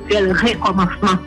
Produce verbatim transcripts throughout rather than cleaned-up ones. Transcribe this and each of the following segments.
fè l rekòmansman.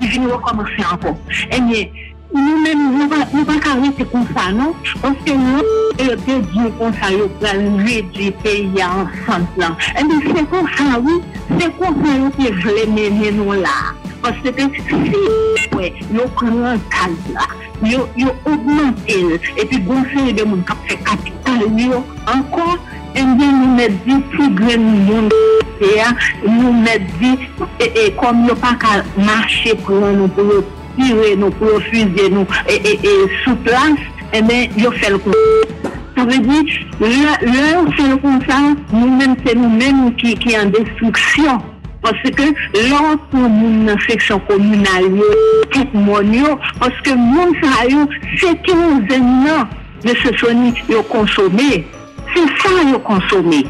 Li vin rekòmanse ankò. Ebyen, nou menm, nou pa, nou pa ka rete konsa, non. Paske lè yo te di w konsa, yo pral redui peyi a an sant lan. Ebyen, se konsa, wi. Se konsa yo te vle mennen nou la. Paske si yo wè, yo pran gaz la, yo, yo ogmante l, epi gon seri de moun k ap fè kapital yo ankò, ebyen, nou mèt di ti grenn moun ki te a, nou mèt di, e, e, kòm yo pa ka mache pran nou pou yo tire nou, pou yo fizye nou, e, e, e, sou plas, ebyen, yo fè l konsa. Sa vle di, lè, lè yo fè l konsa, nou menm, se nou menm ki, ki an destriksyon. Paske lè w ap pran moun nan seksyon kominal yo, tèt mòn yo, paske moun sa yo, se kerozèn nan, mesye Sony, yo konsome. Se sa yo konsome.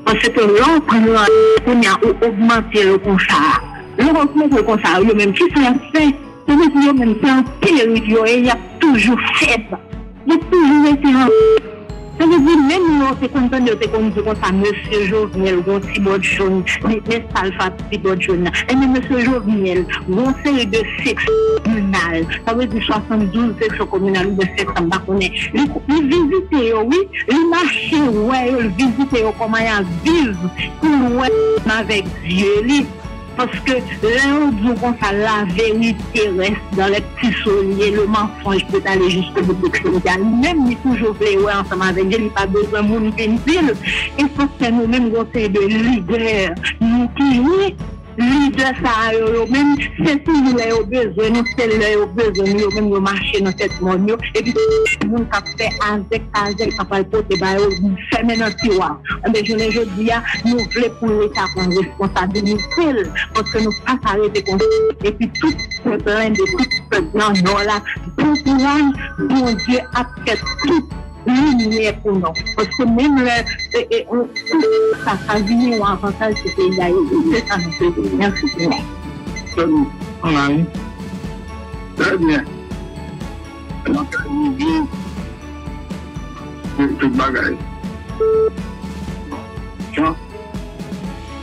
Paske lè w pran, kounye a, ou ogmante yo konsa. Lè w ogmante yo konsa, yo menm, kisa y ap fè? Sa vle di yo menm se an peri yo ye, y ap toujou fèb. Y ap toujou rete an. Sa vle di menm lè w te konn tande yo te konn di konsa, mesye Jovenel gon ti bòt jòn, li men sa l fè ak ti bòt jòn nan. Ebyen, mesye Jovenel gon seri de seksyon kominal, sa vle di swasanndouz seksyon kominal oubyen sèt san, m pa konnen. Li, li vizite yo, wi, li mache wè yo, li vizite yo kòman y ap viv, pou l wè ansanm avèk zye li. Paske lè yo di w konsa, la vérité reste dans les petits souliers, le mensonge peut aller jusqu'au bout, et cetera. Li menm, li toujou vle wè ansanm avèk Dye, li pa bezwen moun vin di l. E sa k fè nou menm, gon seri de lidè, nou ki ye lidè sa yo, yo menm, se toujou lè yo bezwen nou, se lè yo bezwen nou, yo menm, yo mache nan tèt mòn yo. Epi, moun k ap fè azèk, azèk, k ap al pote ba yo, fèmen nan tiwa. Enben, jounen jodi a, nou vle pou Leta pran responsabilite l, paske nou pa ka rete konsa. Epi tout pèp la, de tout pèp nan Nò la, bon kouraj, Bondye ap fè tout limyè pou nou. Paske menm lè, e, e, on, tout sa, sa vini yon avantaj pou peyi a, e, e, se sa nou swete. Mèsi, Senyè. Salut, mon ami. Très bien. Nan kay nou di, tout, tout bagay. Jan,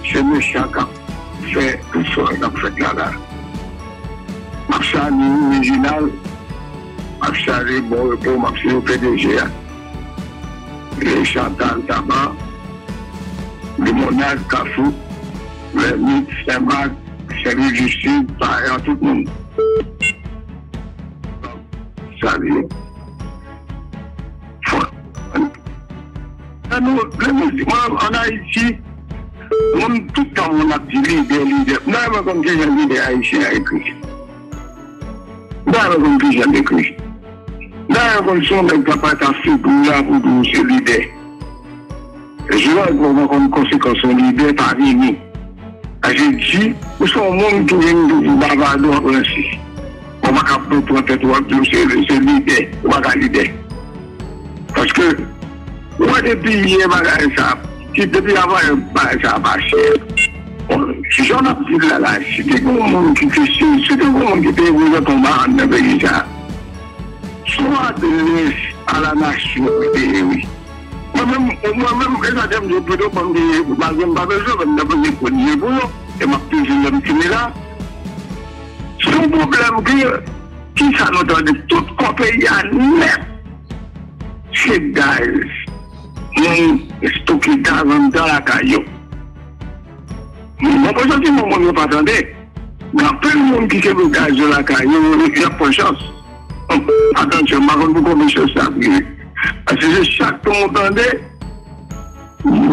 se mechan k ap fè istwa k ap fèt la, la. M ap salye ou, Reginald. M ap salye Bon Repo, m ap salye P D G a. E Chantal Taba, Limonad, Kafou, Lèmit, Senmak, Senlwi di Sid, Payan, tout moun. Salye. Fò. An nou, lè nou di, mwen, an Ayiti, mwen, tout tan moun ap di lidè, lidè. M ta renmen konn kijan lidè ayisyen an ekri. M ta renmen konn kijan l ekri. M ta renmen konn si yon nèg kapab ta figi w la pou di w se lidè. Jou a, ou pa konn konsekans yon lidè pa vini. Sa vle di, ou se yon moun ki vin pou bavade, w ap ranse. Ou pa ka pran tèt ou, w ap di w se, se lidè. Ou pa ka lidè. Paske, ou wè depi yè bagay sa, ki depi avan yè bagay sa pase. Bon, jan n ap viv la, la, si te gen yon moun ki te, si, si te gen yon moun ki te reprezante yon marann nan peyi sa, se yon adrès a la nasyon li te ye, wi. Mwen menm, mwen menm, e sa te m di w pito, ban m te, malgre m pa bezwen, ban m te poze premye pou yo, e m ap toujou menm fini la. Se yon pwoblèm ke, kisa nou tande tout kò peyi a nèt, se gaz. Moun stoke gaz anndan lakay yo. Bon, pou soti moun, moun yo pa tande. Gen anpil moun ki kenbe gaz yo lakay yo, y ap pran chans. Atansyon, m pa konn pou konbyen chans sa ap rive. Paske se chak tan w tande,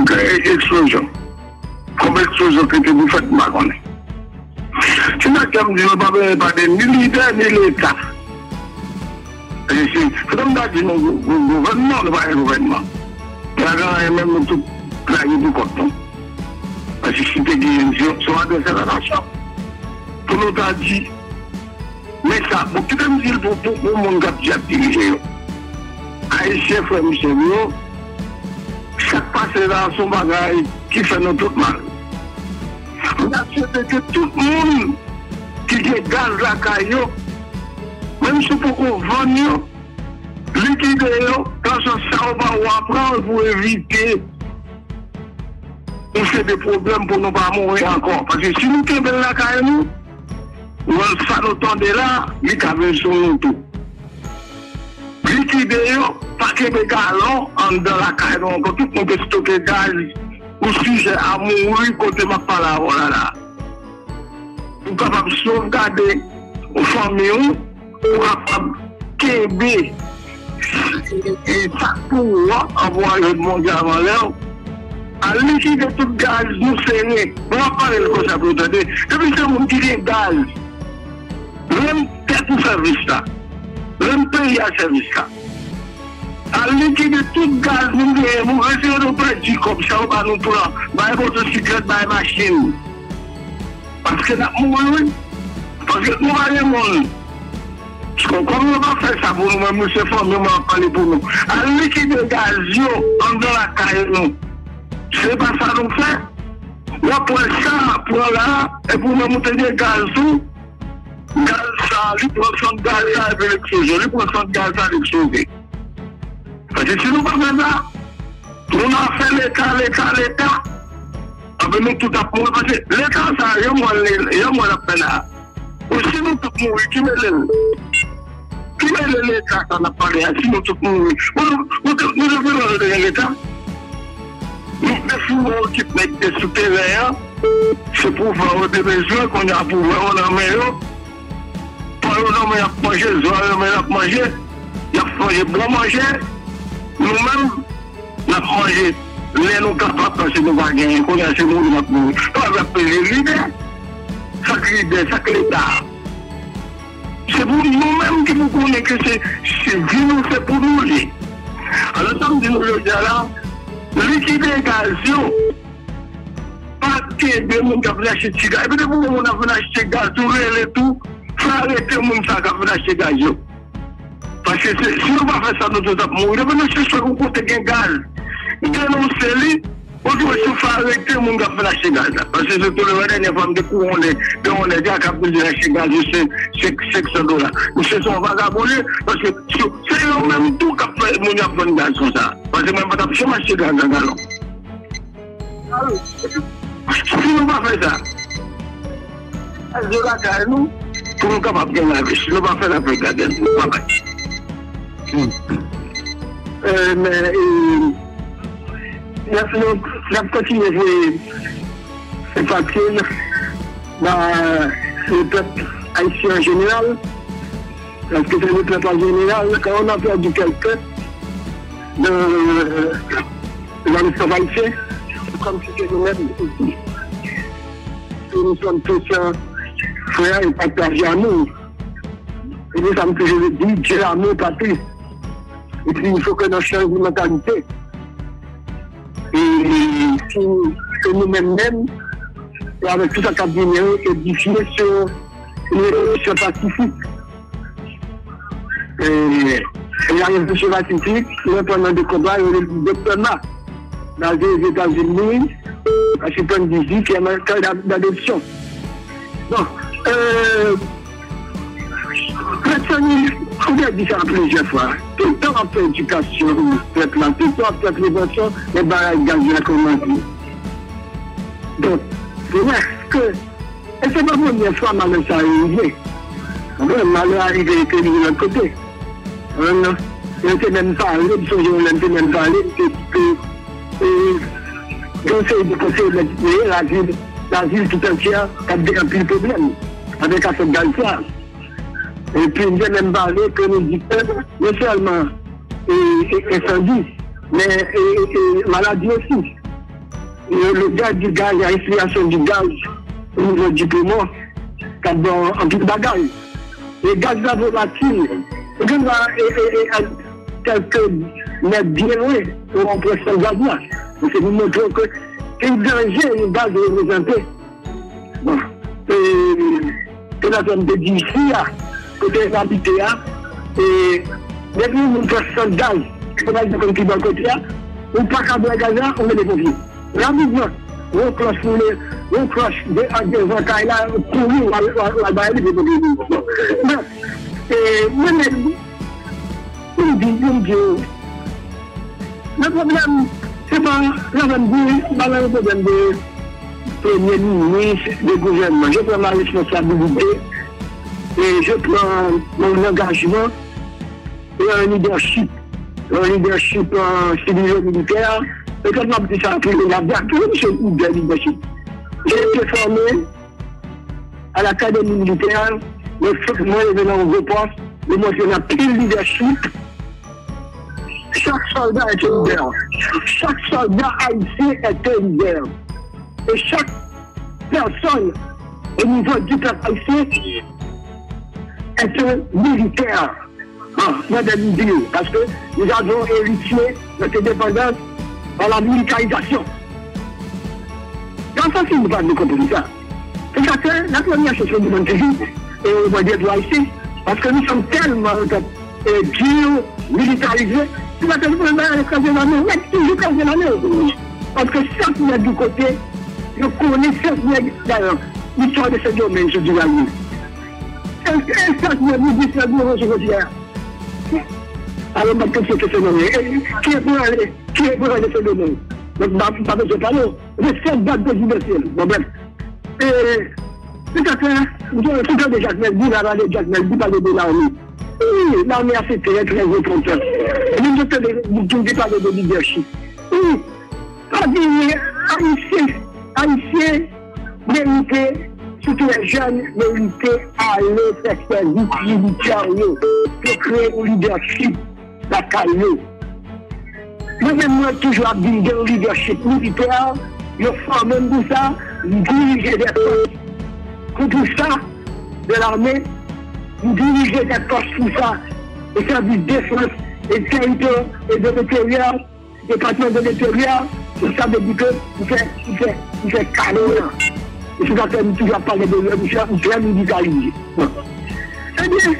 gen eksplozyon. Konbyen eksplozyon ki te pou fèt, m pa konnen. Se sa k fè m di nou pa bezwen pale ni lidè, ni Leta. E se, se kòm ta di nou gou-, gou-, gouvènman, nou pa gen gouvènman. Nou pa gen anyen, menm nou tout lage pou kont nou. Paske si te gen, se, se yon adrès a la nasyon. Pou nou ta di, men sa, bon, kite m di l pou, pou, pou moun k ap di ap dirije yo. Ayisyen, frè m, sè m yo, sa k pase la, se yon bagay ki fè nou tout mal. M ta swete ke tout moun ki gen gaz lakay yo, menm si w poko vann yo, likide yo, lajan sa yo ba ou a pran pou evite yon seri de pwoblèm pou nou pa mouri ankò. Paske si nou kenbe l lakay nou, wè sa nou tande la, li ka vin sou nou tou. Likide yo, pa kenbe galon anndan lakay nou ankò. Tout moun ki stoke gaz, ou sijè a mouri kote m ap pale avè w la la. Pou kapab sovgade fanmi w, pou kapab kenbe e sa k pou ou an, anvan yo monte avan lè w. Al likide tout gaz nou sere. Mwen ap pale l konsa pou w tande. Depi se moun ki gen gaz, rann tèt ou sèvis la. Rann peyi a sèvis la. Al likide tout gaz nou genyen, nou retire nou pèdi kòb sa yo ba nou pran, bay motosiklèt, bay machin. Paske n ap mouri, wi. Paske nou pa gen moun. Kòm nou pa fè sa pou nou menm, nou se fanmi, mwen ap pale pou nou. Al likide gaz yo anndan lakay nou. Se pa sa nou fè. W ap wè sa pran la, epi ou menm ou te gen gaz tou. Gaz sa, li pran sant gaz la, epi l eksploze. Li pran sant gaz la, li eksploze. Paske si nou pa fè sa, nou nan fè Leta, Leta, Leta. Anben nou tout ap mouri, paske Leta sa, jan m wè l, jan m wè l ap fè la. Bon, si nou tout mouri, ki mele l? Ki mele Leta sa n ap pale a, si nou tout mouri? Bon, nou, nou, nou, nou te fini nou te gen Leta. Nou te fini okip nèg ki te sou teren an. Se pouvwa yo te bezwen, kounye a pouvwa yo nan men yo. Pwa yo nan men y ap manje, zwa yo nan men y ap manje. Y ap manje bon manje. Nou menm, n ap manje lè nou kapab, paske nou pa genyen. Kounye a se mouri n ap mouri. Pwovèb peze lidè. Sa k lidè, sa k Leta? Se pou nou menm ki pou konnen ke se, se vi nou, se pou nou li. Alò, sa m di nou jodi a la, likide gaz yo, pa kenbe moun k ap vin achte ti gaz. Epi depi yon moun ap vin achte gaz, ou rele tou, fè arete moun sa k ap vin achte gaz yo. Paske se, si nou pa fè sa, nou tout ap mouri. Depi nou chèche yon kote gen gaz, denonse li, otorizasyon fè arete moun k ap vin achte gaz la. Paske se tou lè dènyè fwa m te kouwonnen, te yon nèg la k ap vin achte gaz yo se, se senk san dola. Misye se yon vagabon li, paske se, se yo menm tou k ap fè moun yo ap vann gaz konsa. Paske mwen pa t ap janm achte gaz nan galon. Si nou pa fè sa, gaz yo lakay nou, pou nou kapab gen lavi. Si nou pa fè l, ap gade nou. Babay. Euh, men, euh, n ap, n ap, n ap kontinye voye senpati n ba le pèp ayisyen an jeneral, paske se le pèp an jeneral, quand on a perdu quelqu'un dans, dans l'espace haïtien, c'est comme si c'est nous-mêmes aussi. Que nous sommes tous, euh, frères et partagés amour. E se sa m toujou di, Dieu amour patrie. Epi, il faut que nou chanje mantalite. E si ke nou menm menm, e avèk tout sa k ap vini yo, edifye sou yon revolisyon pasifik. E, e la revolisyon pasifik, nou pran nan de konba, yo rele Doktè Ma, baze Ozetazini, Washington D C, ki an mèt d'adopsyon. Bon, euh, Prèt Sani, ou te di sa plizyè fwa. Tout tan w ap fè edikasyon prèt la, tout tan w ap fè prevansyon, men baraj gaz la kòmanse. Donk, prèske, e se pa premyè fwa malè sa yo rive. Konprann, malè a rive epi li lòt kote. Konprann, non? Yo te menm pale, m sonje yon lè m te menm pale, m te di ke, e, gen yon seri de konseye mèt peye, lavil, lavil tout antyè, k ap gen anpil pwoblèm avèk afè gaz sa. Epi, m te menm pale ke nou di ke non sèlman, e, e, ensandi, men, e, e, e, maladi osi. E, l'odeur du gaz, la respirasyon di gaz o nivo di poumon, k ap ba w anpil bagay. E gaz la volatil. Ou gen dwa, e, e, e, al kèlke mèt byen lwen pou w pran sant gaz la. E se pou montre w ke ki danje yon gaz reprezante. Bon, e, se la m te di isi a, kote m abite a, e, depi yon moun pran sant gaz, se pa di konn ki bò kote a, ou pa ka bwè gaz la, ou rele ponpye. Rapidman, yon klòch foule, yon klòch de, a devan kay la, kouri, w al, w al, w al bay li, pou li vini. Bon, men, e, mwen menm, m di, m di, le problème, Se pa, jan m di, m pa nan yon pwoblèm de premye minis, de gouvènman. Je prends ma responsabilité et je prends mon engagement et un leadership, un leadership euh, civilo-militaire. Peut-être m ap di sa pou le la date, oui, c'est un leadership. J'ai été formé à l'académie militaire, mwen mwen leve nan yon gwo pòs, mwen montre nan pil lidèchip. Chaque soldat est un leader. Chaque soldat haïtien est un leader. Et chaque personne au niveau du peuple haïtien est un militaire. Bon, mwen menm m di nou, paske nous avons hérité notre indépendance par la militarisation. Nan sans si nou pa vle konprann sa. Se sa ke la premyè choz ke nou demann toujou, e mwen de dwa isi, paske nou sòm tèlman en fèt e dur, militarizé, se pa tèlman nou al kraze lame, nou toujou kraze lame. Paske chak nèg yon kote, yo konnen chak nèg, dayè, listwa de Sendomeng sou Divaliye. E chak nèg nou di Sendomeng sou Divaliye. Alò, m ap kontinye kesyon nan men. E, ki e pou ale, ki e pou ale Sendomeng? Donk, m pa, m pa bezwen pale w. Se sèl gad prezidansyèl. Bon, brèf. E, petèt, m te, m te tande Jakmèl di, la pale Jakmèl di, pale de lame. Wi, lame a se trè, trè enpòtan. Moun yo tande, moun ki pale de lidèchip. Wi, pa bliye, Ayisyen, Ayisyen, merite, sitou lè jèn, merite ale fè sèvis militè yo, pou kreye yon lidèchip lakay yo. Mwen menm, mwen toujou ap di m gen yon lidèchip militè, yo fòme m pou sa, m dirije dè fòs pou, pou sa, de lame, m dirije dè fòs pou sa, e sèvis defans, e tèritò, e de lenteryè, Depatman de Lenteryè, sa vle di ke m fè, m fè, m fè kare an. E se sa fè m toujou ap pale de lè, m fè, m fè militarize. Ebyen,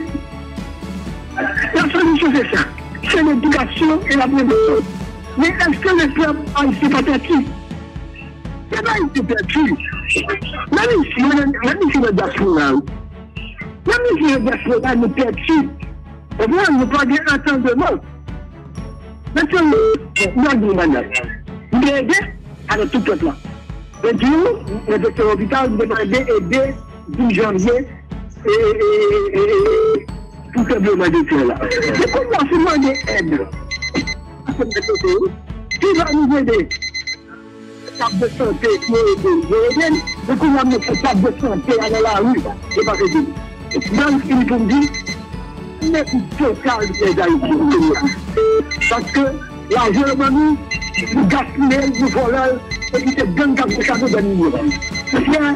la solisyon se sa. Se ledikasyon e la prevansyon. Men èske le pèp ayisyen pa tèti? Se pa ayisyen tèti. Menm isi, menm isi nan dyaspora, menm isi nan dyaspora, nou tèti. Konprann, nou pa gen antandeman. Mèt yo, m ap di yon bagay. M te ede avèk tout pèp la. Mwen di w, mwen te fè lopital, m te mande ede di janvye e, e, e, e, e, pou tranbleman de tè la. Se kòm si mande èd. Ki va nou ede? Tab de sante, yo ede l, yo ede l. Men kounye a, m mete tab de sante a nan lari, yo pa t ede l. Donk, fini pou m di, men kou total nèg Ayiti kounye a. Paske lajan yo ban nou, nou gaspiye l, nou vòlò l, epi se gang k ap dechaje dènye yo. Mesye,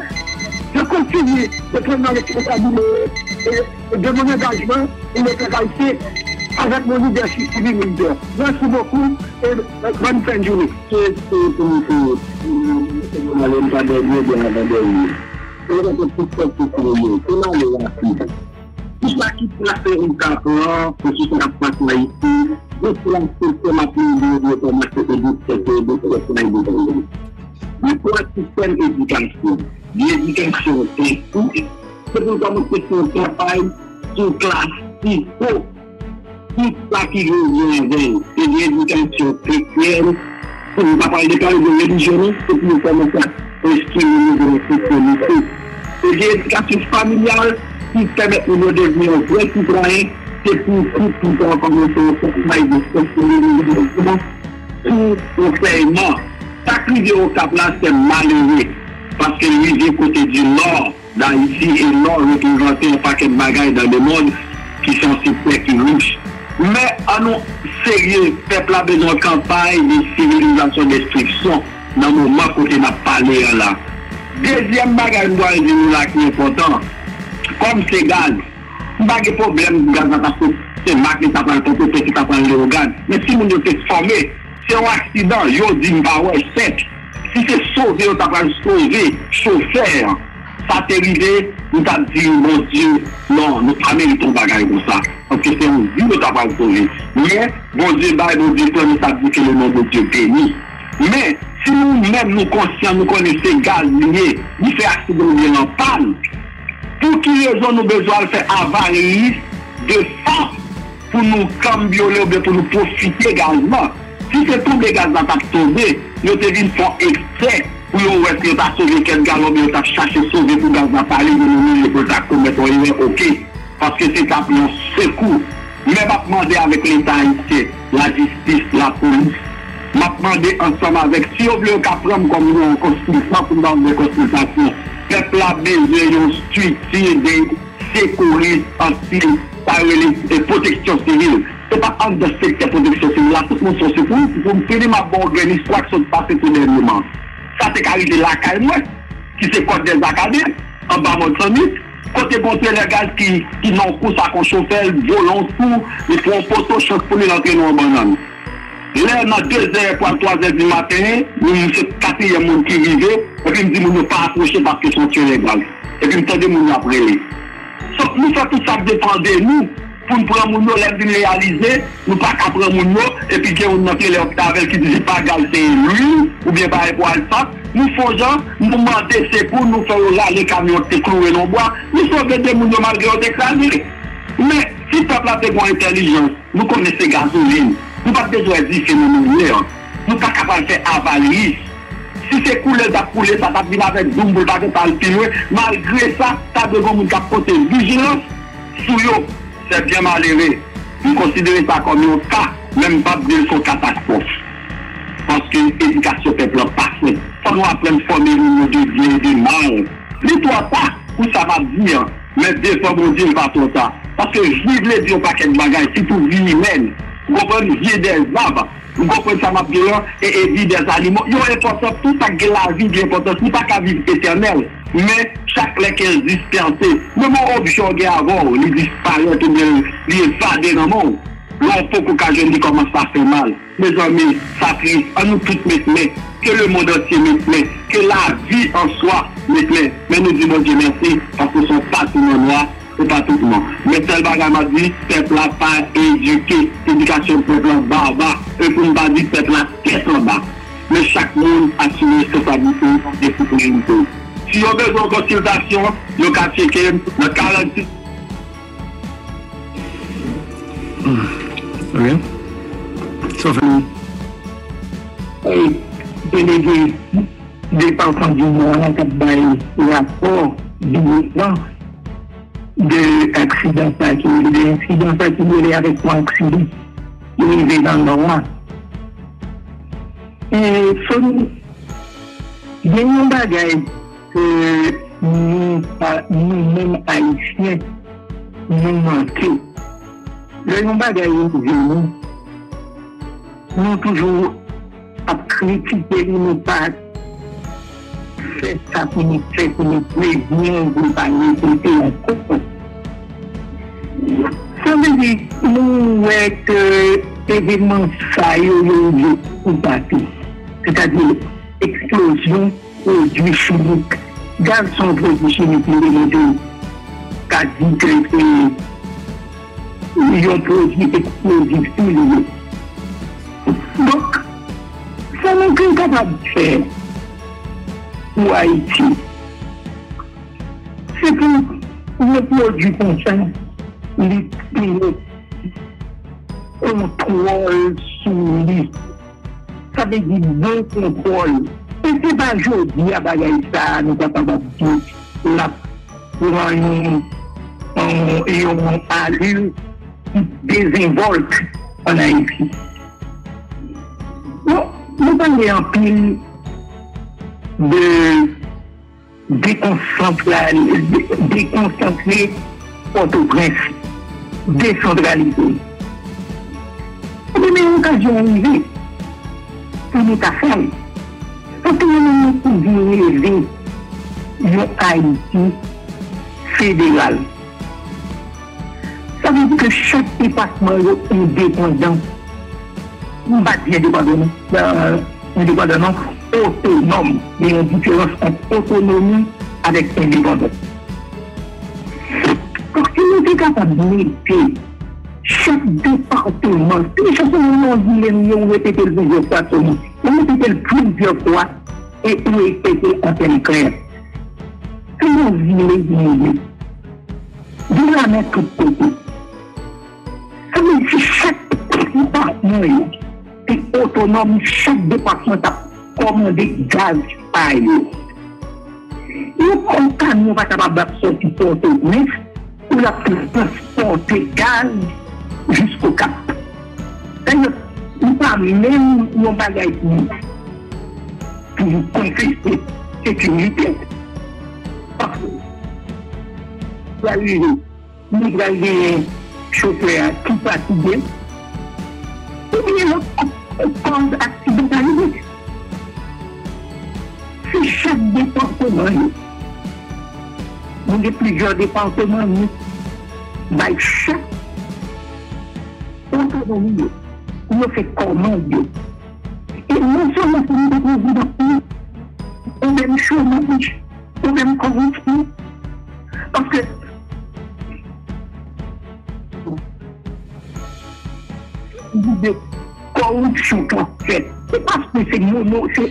je continue de prendre ma responsabilité et, et de mon engagement pour le peuple haïtien avec mon leadership civil militaire. Merci beaucoup. E, bòn fen jounen. Ki espri pou nou fè, pou nou ale pa dènye, byen avan dènye. Se yon tout fòs pou fè yo. Se male rapid. Ki sa ki pase ou ka pran, pou ki sa k ap pase Ayiti, pou ki la sektè m ap mande yo kòmanse edikasyon, edikasyon, edikasyon. Li pran sistèm edikasyon. Li edikasyon, se tou. Se pou l kòmanse fè yon kanpay sou klas pi wo. Tout sa ki gen lyen avè l, se gen edikasyon kretyèn. Nou pa pral deklare de relijyon, non, se pou nou kòmanse ap enstwi nou nan seksyon lise. Se gen edikasyon familyal ki pèmèt nou de devni yon vrè sitwayen. Se pou tout nou ta kòmanse yon travay de sensibilizasyon pou ansèyman. Sa k rive Okap la, se malere, paske l rive kote di Nò. Dayiti e Nò reprezante yon pakèt bagay dans le monde ki se yon sektè ki rich. Men, ann nou serye, pèp la bezwen yon kanpay de sivilizasyon destriksyon nan moman kote n ap pale an la. Dezyèm bagay m pral di nou la ki enpòtan, kòm se gaz, m pa gen pwoblèm pou gaz la paske se mak li ta pral ponpe, se ki ta pral Leyogàn. Men si moun yo te fòme, se yon aksidan, yo di m pa wè, senp. Si se sove yo ta pral sove chofè an, sa te rive, m t ap di, Bondye, non, nou pa merite yon bagay konsa. Paske se yon vi yo ta pral sove. Men, Bondye bay, Bondye pran, nou t ap di que le nom de Dieu béni. Men, si nou menm nou konsyan, nou konnen se gaz li ye, li fè aksidan oubyen l an pàn, pou ki rezon nou bezwen al fè avari de fòs pou nou kanbyole oubyen pou nou pwofite gaz lan? Si se tonbe gaz la t ap tonbe, yo te vin fè yon eksè pou yo wè si yo ta sove kèk galon, men yo t ap chache sove pou gaz la pa ale, yo nan milye pou yo ta komèt yon erè, oke. Paske se t ap yon sekou. Men m ap mande avèk Leta ayisyen, lajistis, lapolis, m ap mande ansanm avèk, si yo vle yo ka pran m kòm yon konsiltan pou m ba yo de konsiltasyon. Pèp la bezwen yon estrikti de sekouris, anti, sa yo rele, e, pwoteksyon sivil. Se pa anndan sektè pwoteksyon sivil la, tout moun se yon sekouris. Pou m fini, m ap ba w grenn istwa ki sot pase tou dènyèman. Sa te ka rive lakay mwen, ki se Kòt dèzakadin, anba Mòn Sanmit, kote gon selè gaz ki, ki nan yon kous ak yon chofè, l vole yon tou, li pran yon poto, chans pou li, l antre nan yon bannann. Lè nan de zè pou al twa zè di maten, nou, se katriyèm moun ki rive, epi m di moun yo pa apwoche paske se yon selè gaz. Epi m tande moun yo ap rele. Donk, nou fè tout sa k depann de nou pou n pran moun yo, lè n vin reyalize, nou pa ka pran moun yo, epi gen youn nan ki lè yo ki t avè l ki di se pa gaz, se lwil, oubyen bagay pou al sat. Nou fè yon jan, nou mande sekou, nou fè yo rale kamyon ki te kloure nan yon bwa, nou sove de moun yo malgre yo te kraze. Men, si pèp la te gen yon entèlijans, nou konnen se gazolin, nou pa t bezwen wè dife nan milyè an. Nou pa ka pral fè avaris. Si se koule l t ap koule, sa t ap vin avèk zoum pou l pa gentan al pi lwen. Malgre sa, ta dwe gen moun k ap pote vijilans sou yo. Se byen malere. M konsidere sa kòm yon ka, men m p ap di l se yon katastwòf. Paske edikasyon pèp lan pa fèt. Fò nou aprann fòme moun yo de byen e de mal. Li twò ta pou sa m ap di an, men devan Bondye, li pa twò ta. Paske vi vle di yon pakèt bagay, sitou vi imèn. Ou konprann? Vie des âmes. Ou konprann sa m ap di lan? E, e vi des animaux. Yo enpòtan, tout sa k gen lavi gen enpòtans. Li pa ka viv etènèl. Men, chak lè ke l dispèse, menm yon objè w gen avè w, li disparèt oubyen li evade nan men w. Lè w poko ka jwenn li, kòmanse ap fè mal. Mezanmi, sa tris. Ann nou tout met men. Ke lemonn antye met men. Ke lavi an swa met men. Men nou di Bondye mèsi, paske se yon patrimwàn nou a, se pa tout non. Men sèl bagay m ap di, pèp la pa edike. Edikasyon pèp la baba. E pou n pa di pèp la tèt anba. Men chak moun asime responsablite l, defi priyorite l. Si yo bezwen yon konsiltasyon, yo ka tcheke m nan karannsis. Ok. Sa w fè menm? Delege depatman di Nò a k ap bay rapò bilan de aksidan sa ki rele, de ensidan sa ki rele avèk yon aksidan ki rive nan Nò a. E fò n gen yon bagay ke nou pa, nou menm Ayisyen, nou manke. Lè yon bagay rive nou, nou toujou ap kritike li, nou pa fè sa pou nou fè pou nou prevni l pou l pa repete ankò. Sa vle di, nou wè ke evenman sa yo, yo rive tou pati. Sètadi, eksplozyon pwodui chimik. Gaz se yon pwodui chimik, nou te montre ka di ke se yon pwodui eksplozif tou li ye. Donk, sa nou te kapab fè pou Ayiti, se pou yon pwodui konsa, li te kontwòl sou li. Sa vle di bon kontwòl. E se pa jodi a bagay sa a nou kapab ap di l ap pran yon, yon, yon alil ki dezenvòlt ann Ayiti. Bon, nou pale anpil de dekonsantre, dekonsantre Pòtoprens, desantralize. Ebyen, men okazyon an rive pou nou ta fè l. Paske nou menm nou toujou reve yon Ayiti federal. Sa vle di ke chak depatman yo endepandan. M pa di endepandan non, endepandan non, otonòm. Gen yon diferans ant otonomi avèk endepandans. Paske nou te kapab mete chak depatman, se yon zile, m yo repete l plizyè fwa, Tony. Ou repete l plizyè fwa e ou repete l an tèm klè. Se yon zile ki nou ye. Gen lamè tout kote. Sa vle di chak depatman yo te otonòm, chak depatman t ap kòmande gaz pa yo. Yon, yon kamyon pa kapab ap sòti Pòtoprens pou l ap transpòte gaz jisko Kap. Dayè, li pa menm yon bagay pou, pou konfese sekirite. Paske, pral rive, nou pral genyen chofè a ki fatige, oubyen lòt kòz aksidan ka rive. Si chak depatman yo, nou gen plizyè depatman, nou bay chak otonomi yo, pou yo fè kòmand yo. E non sèlman pou nou rezoud pwoblèm chomaj, pwoblèm kòripsyon, paske de kòripsyon k ap fèt. Se paske se mono, se